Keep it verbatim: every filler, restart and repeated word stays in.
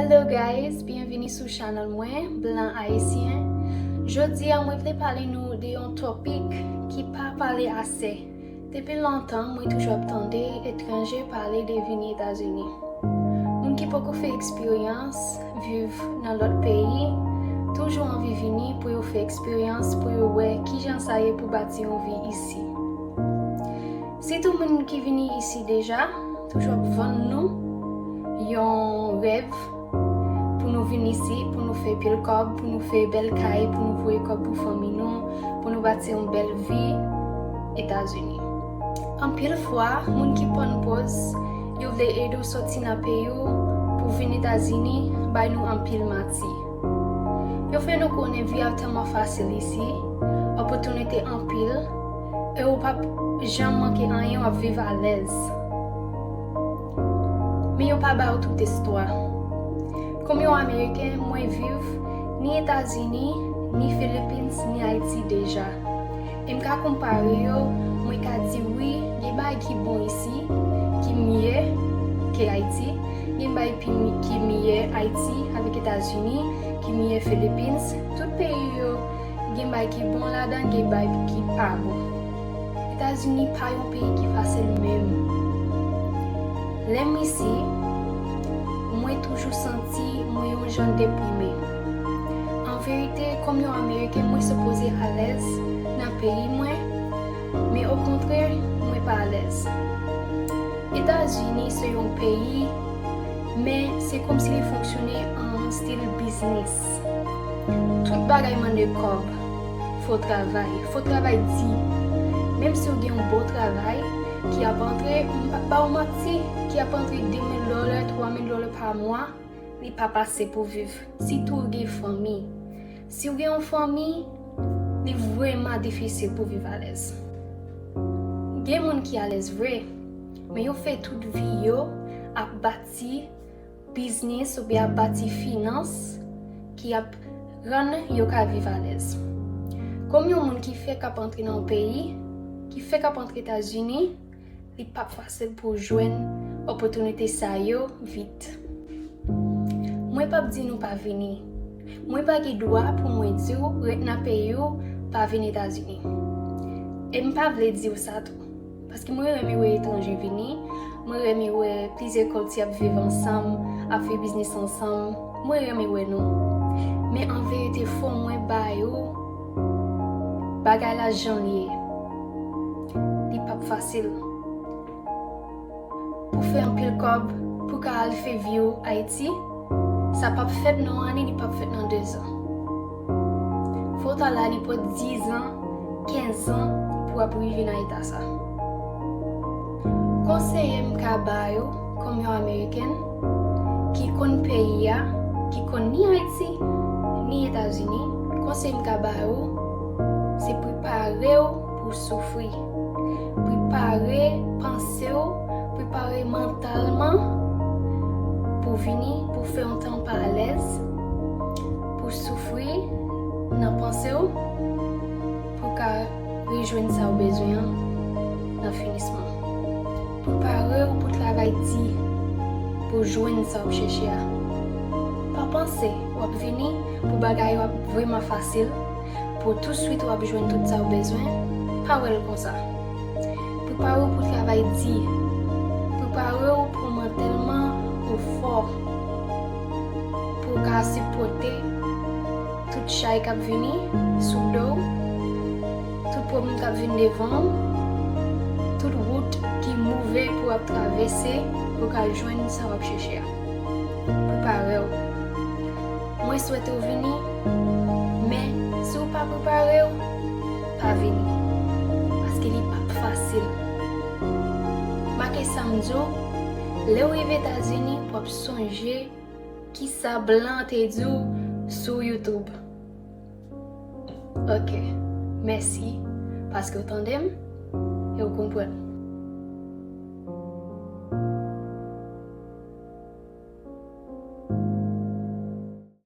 Hello guys, byenvini sou channel mwen, Blan Ayisyen. Jodi a mwen vle pale nou de yon topik ki pa pale ase. Depi lontan mwen toujou ap tande etranje pale de vini Etazini. Moun ki poko fè eksperyans viv nan lòt peyi toujou anvi vini pou yo fè eksperyans, pou yo wè kijan sa ye pou bati yon vi isi. Sitou moun ki vini isi deja toujou ap vann nou yon rèv pou nou vin isi, pou nou fè pil kòb, pou nou fè bèl kay, pou nou voye kòb pou fanmi nou, pou nou bati yon bèl vi Etazini. Anpil fwa, moun ki pònpoz yo vle ede w soti nan peyi w pou vin Etazini bay nou anpil manti. Yo fè nou konnen vi a tèlman fasil isi, opòtinite anpil, e w p ap janm manke anyen, w ap viv alèz. Men yo pa ba w tout istwa. Kòm yon Ameriken, mwen viv ni Etazini, ni Philippines, ni Ayiti deja. E m ka konpare yo, mwen ka di wi, gen bagay ki bon isi, ki miye ke Ayiti, gen bagay pi mi- ki miye Ayiti avèk Etazini, ki miye Philippines. Tout peyi yo gen bagay ki bon ladan, gen bagay ki pa bon. Etazini pa yon peyi ki fasil menm. Lè m isi, mwen toujou santi mwen yon jan deprime. An verite, kòm yon Ameriken, mwen sipoze alèz nan peyi mwen, men okontrè, mwen pa alèz. Etazini se yon peyi, men se kòmsi li fonksyone an stil biznis. Tout bagay mande kòb. Fò w travay, fò w travay di. Menm si w gen yon bon travay ki ap antre, m p ap ba w manti, ki ap antre de mil dòla, twa mil dòla pa mwa, li p ap ase pou viv. Sitou w gen fanmi. Si w gen yon fanmi, li vrèman difisil pou viv alèz. Gen moun ki alèz vre, men yo fè tout vi yo ap bati biznis oubyen ap bati finans ki ap rann yo ka viv alèz. Kòm yon moun ki fèk ap antre nan yon peyi, ki fèk ap antre Etazini, li p ap fasil pou w jwenn opòtinite sa yo vit. Mwen p ap di nou pa vini. Mwen pa gen dwa pou mwen di w ret nan peyi w, pa vin Etazini. E m pa vle di w sa tou. Paske mwen renmen wè etranje vini, mwen renmen wè plizyè kilti ap viv ansanm, ap fè biznis ansanm, mwen renmen wè nou. Men an verite, fò mwen ba yo bagay la jan l ye. Li p ap fasil. Pou fè anpil kòb, pou ka al fè vi w Ayiti, sa p ap fèt nan yon ane, li p ap fèt nan dezan. Fò w ta la nenpòt dizan, kenzan pou w ap rive nan eta sa. Konseye m ka ba yo, kòm yon Ameriken ki konn peyi a, ki konn ni Ayiti, ni Etazini, konseye m ka ba yo, se prepare w pou w soufri. Prepare panse w, prepare mantalman pou vini, pou fè yon tan pa alèz, pou soufri nan panse w, pou ka rejwenn sa w bezwen an nan finisman. Prepare w pou travay di, pou jwenn sa w ap chèche a. Pa panse w ap vini pou bagay yo ap vrèman fasil, pou touswit w ap jwenn tout sa w bezwen, pa wè l konsa. Prepare w pou travay di. Prepare w pou mantèlman ou fò. Pou w ka sipòte tout chay k ap vini sou do w, tout pwoblèm k ap vin devan w, tout wout ki move pou w ap travèse pou w ka jwenn sa w ap chèche a. Prepare w. Mwen swete w vini, men si w pa prepare w, pa vini. Paske li p ap fasil. Make sa m di w, lè w rive Etazini, w ap sonje kisa blan te di w sou YouTube. Ok, mèsi paske w tande m e w konprann.